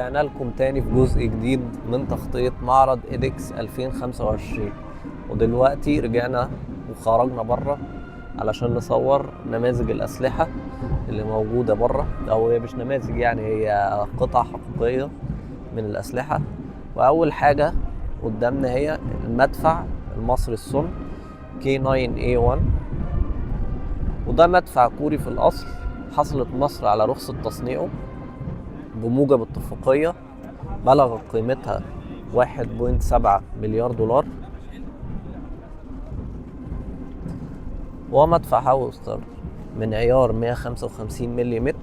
ورجعنا لكم تاني في جزء جديد من تغطية معرض إيدكس 2025. ودلوقتي رجعنا وخرجنا بره علشان نصور نماذج الأسلحة اللي موجودة بره، أو هي مش نماذج يعني هي قطع حقيقية من الأسلحة. وأول حاجة قدامنا هي المدفع المصري الصنع K9A1، وده مدفع كوري في الأصل. حصلت مصر على رخصة تصنيعه بموجب اتفاقية بلغت قيمتها 1.7 مليار دولار. ومدفع هاوستر من عيار 155 ملم.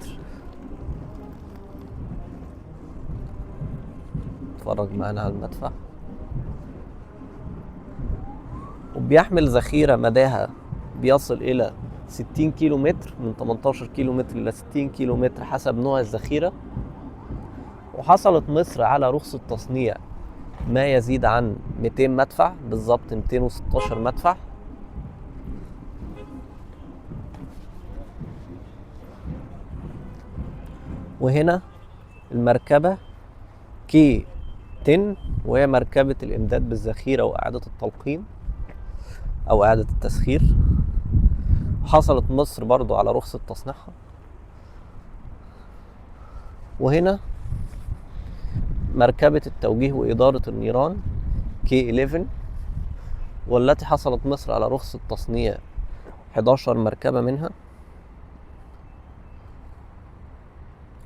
اتفرج معانا على المدفع. وبيحمل ذخيرة مداها بيصل إلى 60 كيلو متر، من 18 كيلو متر إلى 60 كيلو متر حسب نوع الذخيرة. وحصلت مصر على رخصة تصنيع ما يزيد عن 200 مدفع، بالظبط 216 مدفع. وهنا المركبة كي 10، وهي مركبة الإمداد بالذخيرة وإعادة التلقيم أو إعادة التسخير. حصلت مصر برضو على رخصة تصنيعها. وهنا مركبة التوجيه وإدارة النيران كي 11، والتي حصلت مصر على رخصة تصنيع 11 مركبة منها.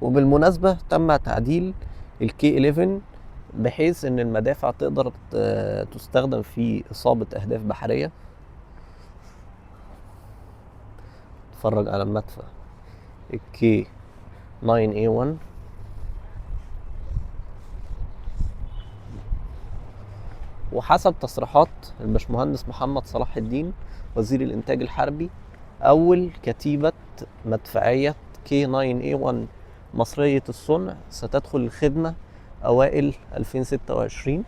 وبالمناسبة تم تعديل الكي 11 بحيث إن المدافع تقدر تستخدم في إصابة أهداف بحرية. اتفرج على المدفع الكي 9A1. وحسب تصريحات الباشمهندس محمد صلاح الدين وزير الإنتاج الحربي، أول كتيبة مدفعية كي 9A1 مصرية الصنع ستدخل الخدمة أوائل 2026.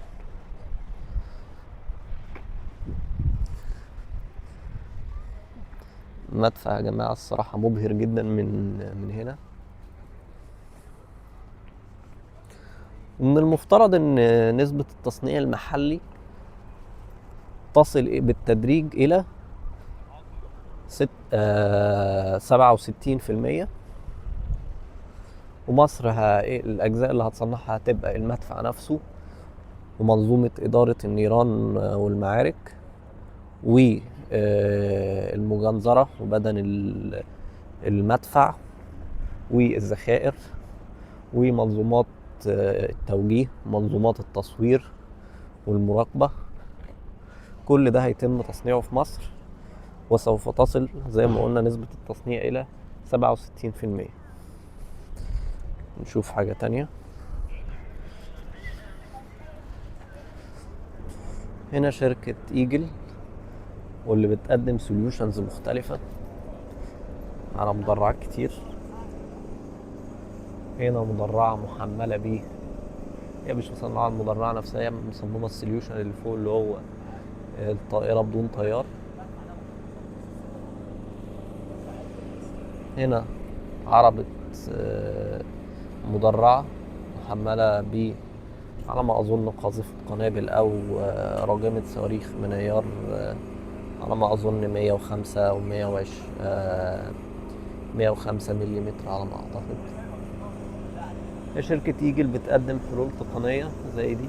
مدفع يا جماعة الصراحة مبهر جدا من هنا. ومن المفترض إن نسبة التصنيع المحلي تصل بالتدريج إلى 67%. ومصر الأجزاء اللي هتصنعها هتبقى المدفع نفسه ومنظومة إدارة النيران والمعارك والمجنزرة وبدن المدفع والذخائر ومنظومات التوجيه، منظومات التصوير والمراقبة. كل ده هيتم تصنيعه في مصر، وسوف تصل زي ما قلنا نسبة التصنيع إلى 67%. نشوف حاجة تانية. هنا شركة ايجل واللي بتقدم solutions مختلفة على مدرعات كتير. هنا مدرعة محملة بيه، هي مش مصنعة المدرعة نفسها، هي مصممة ال solution اللي فوق اللي هو الطائرة بدون طيار. هنا عربة مدرعة محملة ب على ما أظن قاذفة قنابل أو راجمة صواريخ من عيار على ما أظن مية وخمسة أو مية وخمسة مليمتر على ما أعتقد. شركة ايجل بتقدم حلول تقنية زي دي.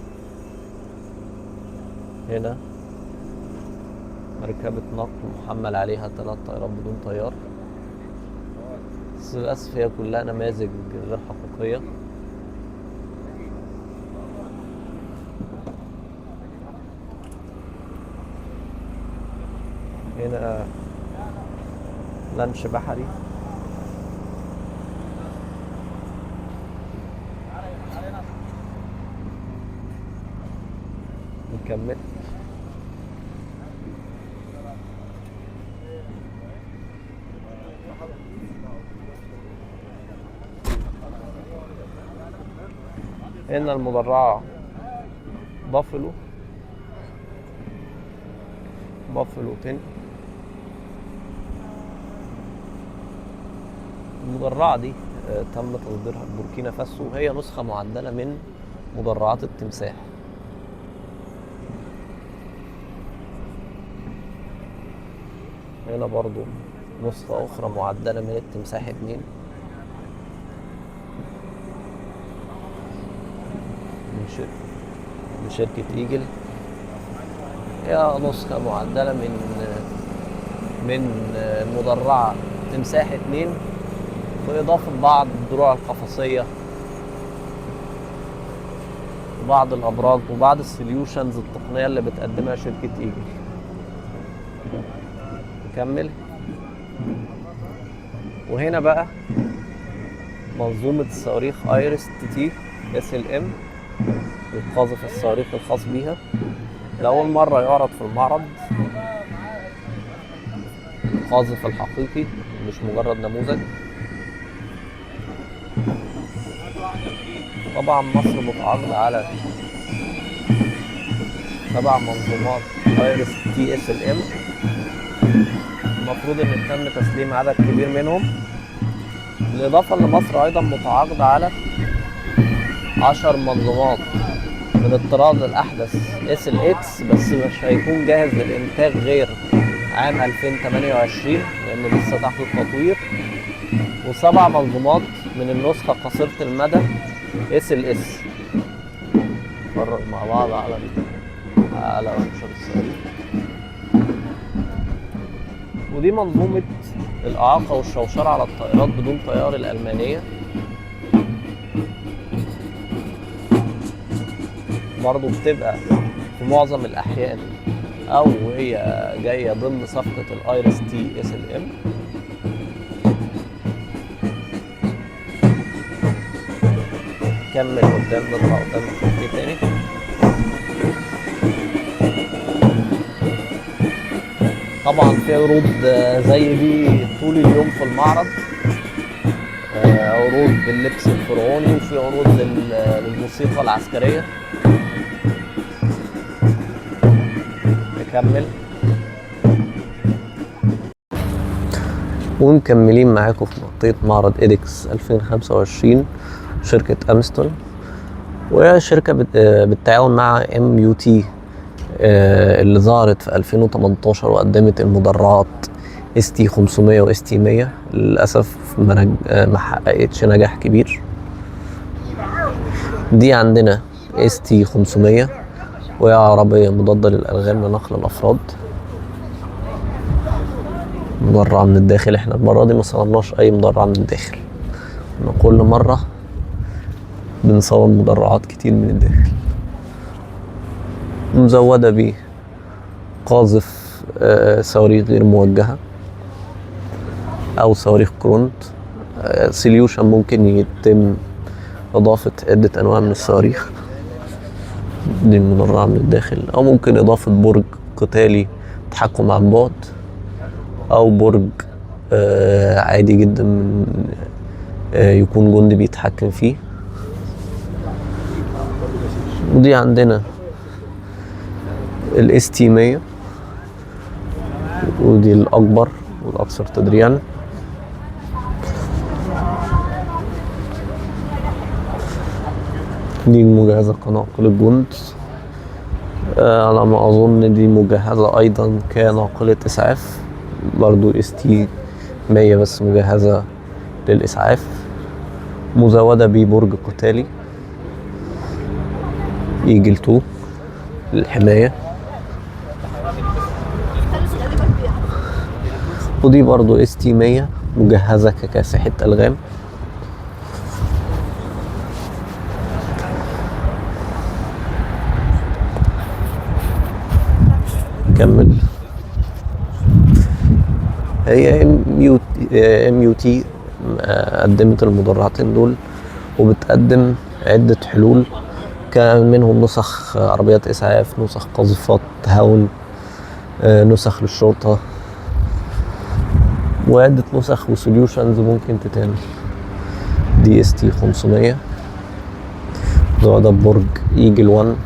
هنا مركبة نقل محمل عليها 3 طائرات بدون طيار، بس للأسف هي كلها نماذج غير حقيقية. هنا لانش بحري. نكمل. هنا المدرعة بافلو 10. المدرعة دي تم تصديرها لبوركينا فاسو، وهي نسخة معدلة من مدرعات التمساح. هنا برضو نسخة أخرى معدلة من التمساح 2 من شركة إيجل. هي نسخة معدلة من مدرعة تمساح 2 بإضافة بعض الدروع القفصية وبعض الأبراج وبعض ال solutions التقنية اللي بتقدمها شركة إيجل. نكمل. وهنا بقى منظومة الصواريخ IRIS-T SLM، القاذف الصواريخ الخاص بيها، لأول مرة يعرض في المعرض القاذف الحقيقي مش مجرد نموذج. طبعا مصر متعاقدة على 7 منظومات IRIS-T SLM، المفروض ان تم تسليم عدد كبير منهم. بالاضافة ان مصر ايضا متعاقدة على 10 منظومات من الطراز الاحدث SLX، بس مش هيكون جاهز للانتاج غير عام 2028 لانه لسه تحت التطوير، و7 منظومات من النسخة قصيرة المدى SLS. نتفرج مع بعض على ورشة الصواريخ. ودي منظومة الإعاقة والشوشرة على الطائرات بدون طيار الألمانية، برضو بتبقى في معظم الأحيان أو هي جاية ضمن صفقة ال IRIS-T SLM. نكمل قدام، نطلع قدام نشوف ايه تاني. طبعا في عروض زي دي طول اليوم في المعرض، عروض باللبس الفرعوني وفي عروض للموسيقى العسكرية. نكمل ومكملين معاكم في منطقة معرض إيدكس 2025 شركة أمستون، وهي شركة بالتعاون مع MUT اللي ظهرت في 2018 وقدمت المدرعات ST 500 و ST 100. للأسف ما حققتش نجاح كبير. دي عندنا ST 500 وهي عربية مضادة للألغام لنقل الأفراد، مدرعة من الداخل. احنا المرة دي ما صورناش أي مدرعة من الداخل، احنا كل مرة بنصور مدرعات كتير من الداخل. مزودة بقاذف صواريخ غير موجهة أو صواريخ كرونت، solution ممكن يتم إضافة عدة أنواع من الصواريخ. دي المدرعة من الداخل، أو ممكن إضافة برج قتالي تحكم عن بعد، أو برج عادي جدا من يكون جندي بيتحكم فيه. ودي عندنا ال ST 100، ودي الأكبر والأكثر تدريعا. دي مجهزة كناقلة جند، على ما أظن دي مجهزة أيضا كناقلة إسعاف، برضو ST 100 بس مجهزة للإسعاف، مزودة ببرج قتالي Eagle 2 للحماية. ودي برضو ST 100 مجهزة ككاسحة ألغام. نكمل. هي MUT قدمت المدرعتين دول وبتقدم عدة حلول، كان منهم نسخ عربيات إسعاف، نسخ قاذفات هاون، نسخ للشرطة، وعدة نسخ و solutions ممكن تتعمل. دي ST 500 ده برج Eagle 1،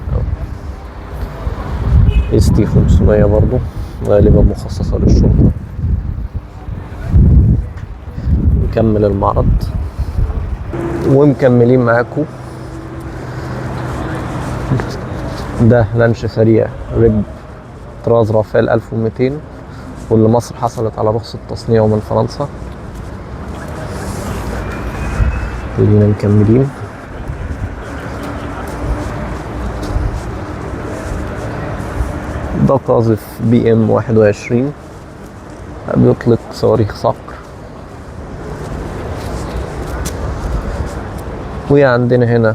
ST 500 برضو غالبا مخصصة للشرطة. نكمل المعرض. ومكملين معاكم. ده لانش سريع ريب طراز رافال 1200، واللي مصر حصلت على رخصة تصنيعه من فرنسا. خلينا مكملين. ده قاذف بي ام 21 بيطلق صواريخ صقر. وعندنا هنا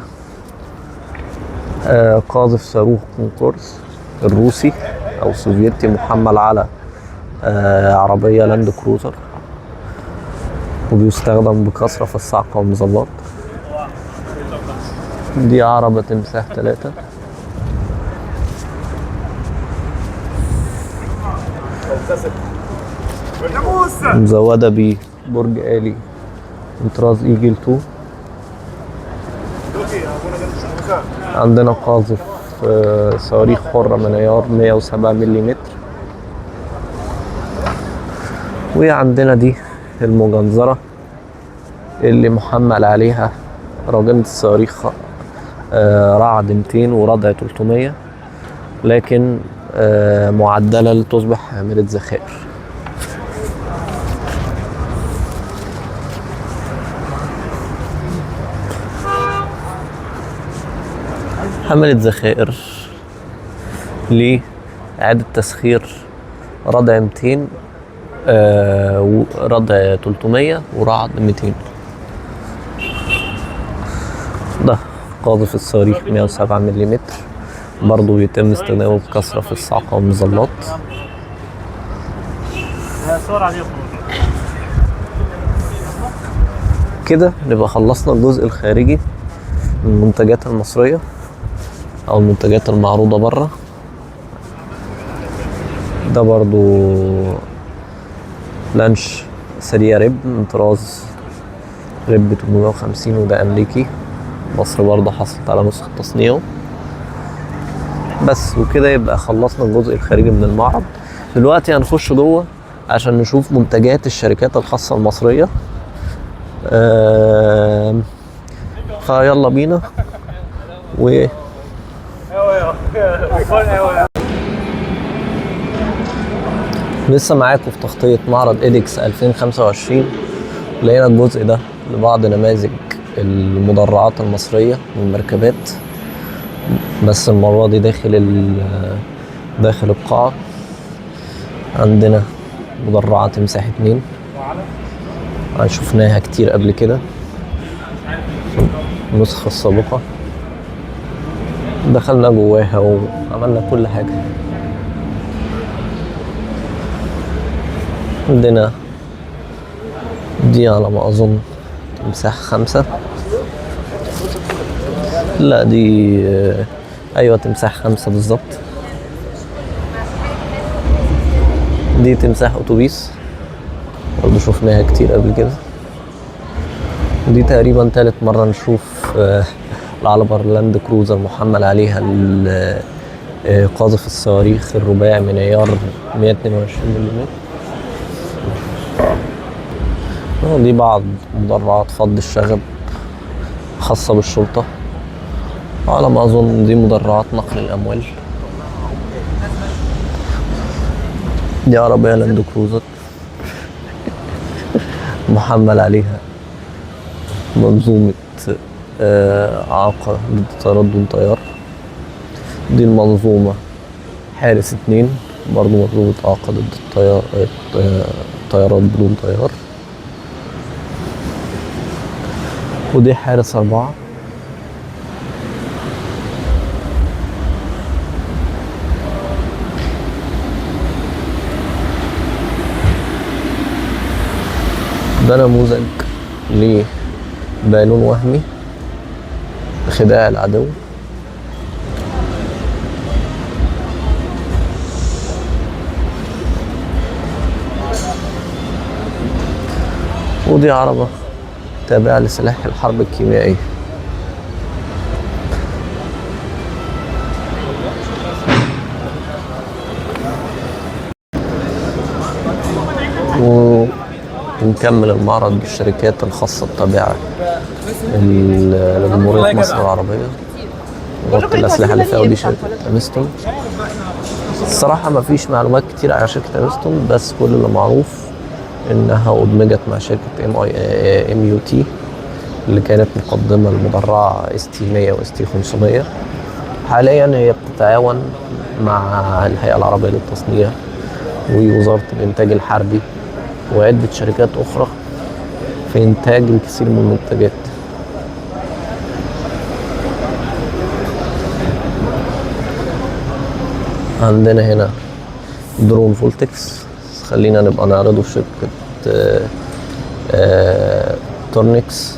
قاذف صاروخ كونكورس الروسي او السوفيتي محمل على عربية لاند كروزر، وبيستخدم بكثرة في الصعقة والمظلات. دي عربة تمساح 3. مزودة ببرج آلي من طراز إيجل 2. عندنا قاذف صواريخ حرة من عيار 107 ملم. وعندنا دي المجنزرة اللي محمل عليها راجمة الصواريخ رعد 200 وردع 300، لكن معدلة لتصبح حاملة ذخائر. حاملة ذخائر لإعادة تسخير ردع 200، ردع 300 ورعد 200. ده قاذف الصواريخ 107 ملم، برضو بيتم استخدامه بكثرة في الصعقة والمظلات. كده نبقى خلصنا الجزء الخارجي من المنتجات المصرية أو المنتجات المعروضة برا. ده برضو لانش سريع ريب من طراز ريب 850، وده أمريكي. مصر برضه حصلت على نسخة تصنيعه. بس وكده يبقى خلصنا الجزء الخارجي من المعرض. دلوقتي هنخش جوه عشان نشوف منتجات الشركات الخاصة المصرية. فيلا بينا. و لسه معاكم في تغطية معرض إيدكس 2025. لقينا الجزء ده لبعض نماذج المدرعات المصرية والمركبات، بس المرة دي داخل القاعة. عندنا مدرعة تمساح 2 شفناها كتير قبل كده، النسخة السابقة دخلنا جواها وعملنا كل حاجة. عندنا دي على ما أظن تمساح 5، لا دي أيوة تمساح 5 بالظبط. دي تمساح أتوبيس برضه شفناها كتير قبل كده. دي تقريبا تالت مرة نشوف العربة لاند كروزر محمل عليها قاذف الصواريخ الرباعي من عيار 122 ملم. دي بعض مدرعات فض الشغب خاصة بالشرطة، على ما أظن دي مدرعات نقل الأموال. دي عربية لاند كروزر محمل عليها منظومة إعاقة ضد تردد طيار. دي المنظومة حارس 2 برضو منظومة إعاقة ضد الطيار، طيارات بدون طيار. ودي حارس 4. ده نموذج لبالون وهمي لخداع العدو. ودي عربة تابعة لسلاح الحرب الكيميائية. ونكمل المعرض بالشركات الخاصة التابعة لجمهورية مصر العربية. غطي الأسلحة اللي فيها، ودي شركة أمستون. الصراحة ما فيش معلومات كتير على شركة أمستون، بس كل اللي معروف إنها أدمجت مع شركة MUT اللي كانت مقدمة المدرعة ST 100 و ST 500. حاليا هي بتتعاون مع الهيئة العربية للتصنيع ووزارة الإنتاج الحربي وعدة شركات أخرى في إنتاج الكثير من المنتجات. عندنا هنا درون فولتكس، خلينا نبقى نعرضه في شركة تورنكس.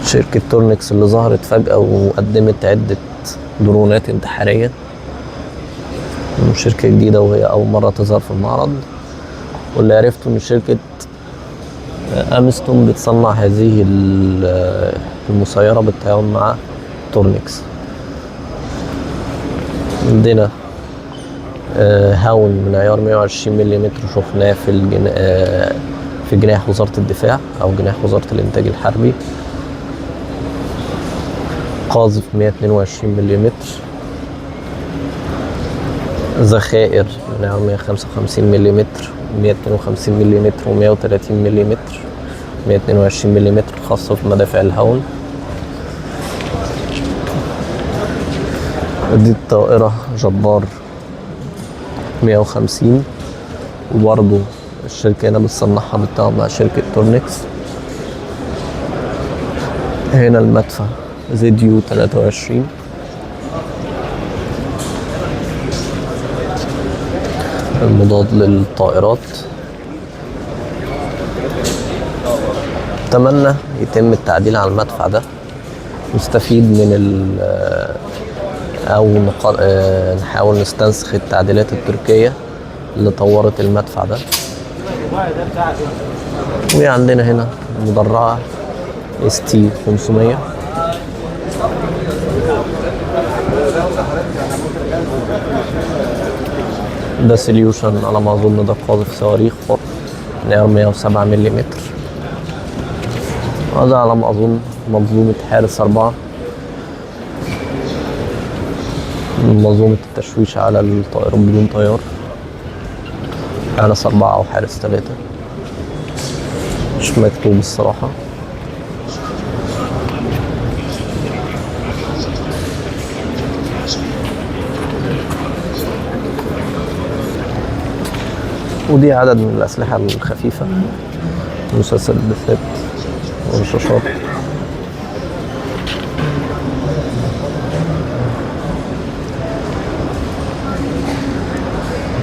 شركة تورنكس اللي ظهرت فجأة وقدمت عدة درونات انتحارية، شركة جديدة وهي أول مرة تظهر في المعرض. واللي عرفته إن شركة أمستون بتصنع هذه المسيرة بالتعاون مع تورنكس. عندنا هاون من عيار 120 ملم شفناه في جناح وزارة الدفاع أو جناح وزارة الإنتاج الحربي. قاذف 122 ملم، ذخائر من عيار 155 ملم، 152 ملم، و130 ملم، 122 ملم خاصة في مدافع الهاون. دي الطائرة جبار 150، وبرضه الشركة هنا بتصنعها بالتعاون مع شركة تورنكس. هنا المدفع ZU 23. المضاد للطائرات. أتمنى يتم التعديل على المدفع ده، نستفيد من أو نحاول نستنسخ التعديلات التركية اللي طورت المدفع ده. وعندنا هنا مدرعة ST 500. ده سوليوشن على ما أظن، ده قاذف صواريخ حر من 107 ملم. هذا على ما أظن منظومة حارس 4، منظومة التشويش على الطائرات بدون طيار، حارس 4 أو حارس 3، مش مكتوب الصراحة. ودي عدد من الأسلحة الخفيفة، مسدسات ورشاشات.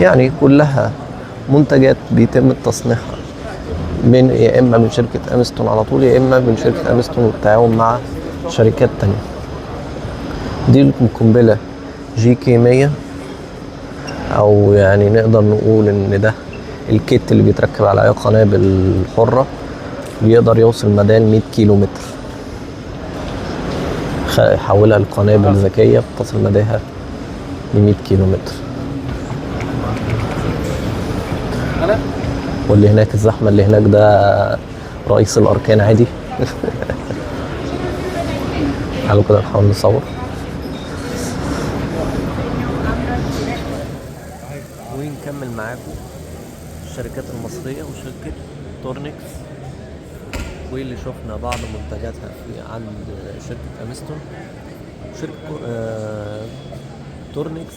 يعني كلها منتجات بيتم تصنيعها من يا إما من شركة أمستون على طول، يا إما من شركة أمستون والتعاون مع شركات تانية. دي القنبلة GK 100، أو يعني نقدر نقول إن ده ال kit اللي بيتركب على أي قنابل حرة، بيقدر يوصل مدى 100 كيلو متر. يحولها لقنابل ذكية بتصل مداها ل 100 كيلو متر. واللي هناك الزحمة اللي هناك ده رئيس الأركان عادي. تعالوا كده نحاول نصور. ونكمل معاكم الشركات المصرية وشركة تورنكس، واللي شفنا بعض منتجاتها في عند شركة أمستون. شركة تورنكس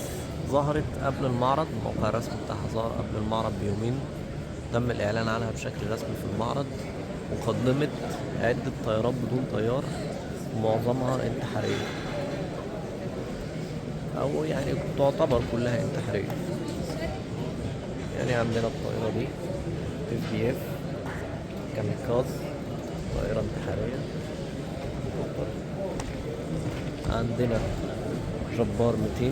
ظهرت قبل المعرض، الموقع الرسمي بتاعها ظهر قبل المعرض بيومين، تم الإعلان عنها بشكل رسمي في المعرض، وقدمت عدة طيارات بدون طيار معظمها انتحارية، أو يعني تعتبر كلها انتحارية. يعني عندنا الطائرة دي FDF كاميكاز، طائرة انتحارية. عندنا جبار 200،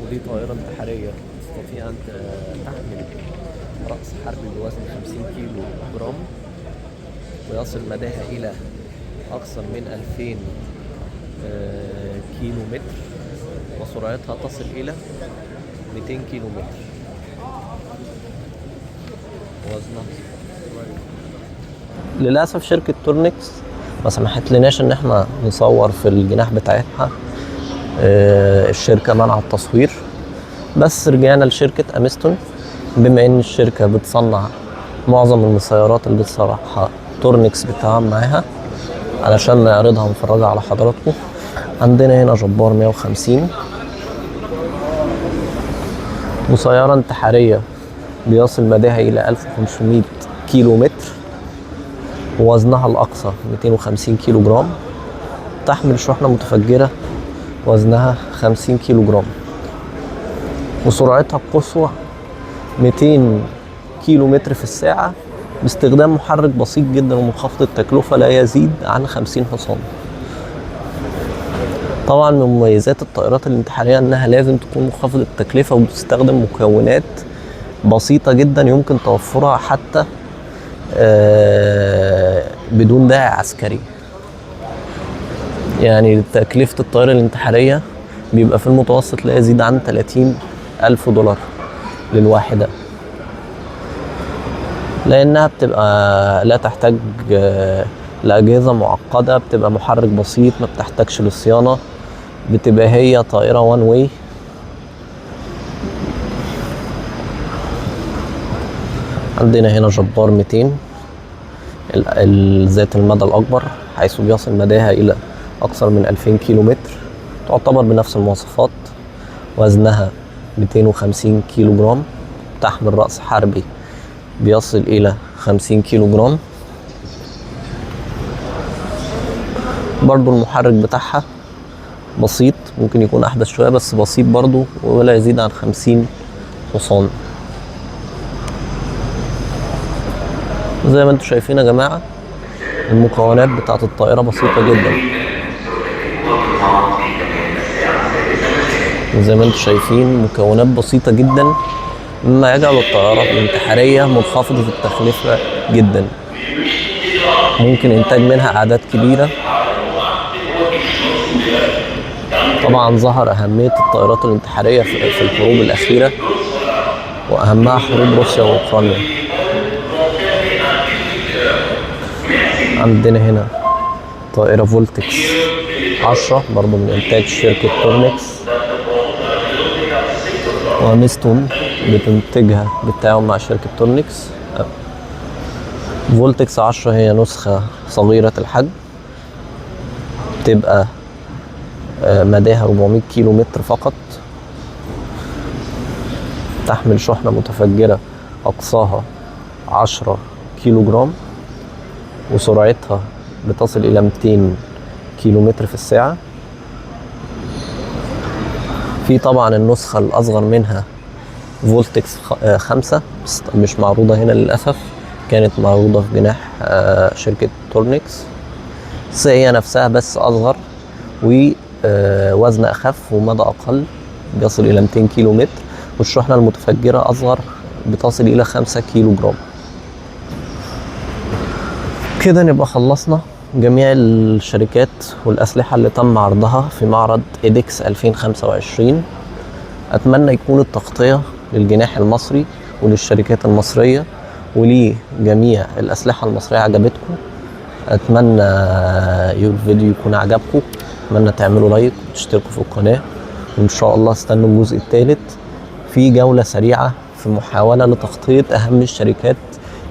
ودي طائرة انتحارية تستطيع أن تحمل رأس حربي بوزن 50 كيلو جرام، ويصل مداها إلى أكثر من 2000 كيلو متر، وسرعتها تصل إلى 200 كيلو متر. وزنها للأسف شركة تورنكس ما سمحت لناش إن احنا نصور في الجناح بتاعتها، الشركة منع التصوير. بس رجعنا لشركة أمستون، بما إن الشركة بتصنع معظم المسيرات اللي بتصنعها تورنكس بتتعاون معاها علشان نعرضها ونفرجها على حضراتكم. عندنا هنا جبار 150، مسيرة انتحارية بيصل مداها إلى 1500 كيلو متر، ووزنها الأقصى 250 كيلو جرام، تحمل شحنة متفجرة وزنها 50 كيلو جرام، وسرعتها القصوى 200 كيلو متر في الساعة، باستخدام محرك بسيط جدا ومنخفض التكلفة لا يزيد عن 50 حصان. طبعا من مميزات الطائرات الانتحارية انها لازم تكون منخفضة التكلفة وبتستخدم مكونات بسيطة جدا يمكن توفرها حتى بدون داعي عسكري. يعني تكلفة الطائرة الانتحارية بيبقى في المتوسط لا يزيد عن 30,000 دولار للواحدة، لأنها بتبقى لا تحتاج لأجهزة معقدة، بتبقى محرك بسيط ما بتحتاجش للصيانة، بتبقى هي طائرة وان واي. عندنا هنا جبار 200 ذات المدى الأكبر، حيث بيصل مداها إلى أكثر من 2000 كيلو متر، تعتبر بنفس المواصفات، وزنها 250 كيلو جرام، تحمل رأس حربي بيصل إلى 50 كيلو جرام. برضو المحرك بتاعها بسيط، ممكن يكون أحدث شوية بس بسيط برضو، ولا يزيد عن 50 حصان. زي ما انتم شايفين يا جماعة المكونات بتاعت الطائرة بسيطة جدا، زي ما انتم شايفين مكونات بسيطة جدا، مما يجعل الطائرة الانتحارية منخفضة التكلفة جدا، ممكن إنتاج منها أعداد كبيرة. طبعا ظهر أهمية الطائرات الانتحارية في الحروب الأخيرة، وأهمها حروب روسيا وأوكرانيا. عندنا هنا طائرة فولتكس 10 برضو من إنتاج شركة تورنكس، وميستون بتنتجها بالتعاون مع شركة تورنكس. فولتكس 10 هي نسخة صغيرة الحجم، تبقى مداها 400 كيلو متر فقط، تحمل شحنة متفجرة أقصاها 10 كيلو جرام، وسرعتها بتصل إلى 200 كيلو متر في الساعة. في طبعا النسخة الأصغر منها فولتكس 5، بس مش معروضة هنا للأسف، كانت معروضة في جناح شركة تورنكس، بس هي نفسها بس أصغر ووزن أخف ومدى أقل، بيصل إلى 200 كيلو متر، والشحنة المتفجرة أصغر بتصل إلى 5 كيلو جرام. كده نبقى خلصنا جميع الشركات والأسلحة اللي تم عرضها في معرض إيدكس 2025. أتمنى يكون التغطية للجناح المصري وللشركات المصرية ولجميع الأسلحة المصرية عجبتكم. أتمنى الفيديو يكون عجبكم، أتمنى تعملوا لايك وتشتركوا في القناة، وإن شاء الله استنوا الجزء الثالث في جولة سريعة في محاولة لتغطية أهم الشركات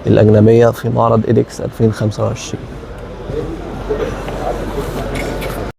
الأجنبية في معرض إيدكس 2025.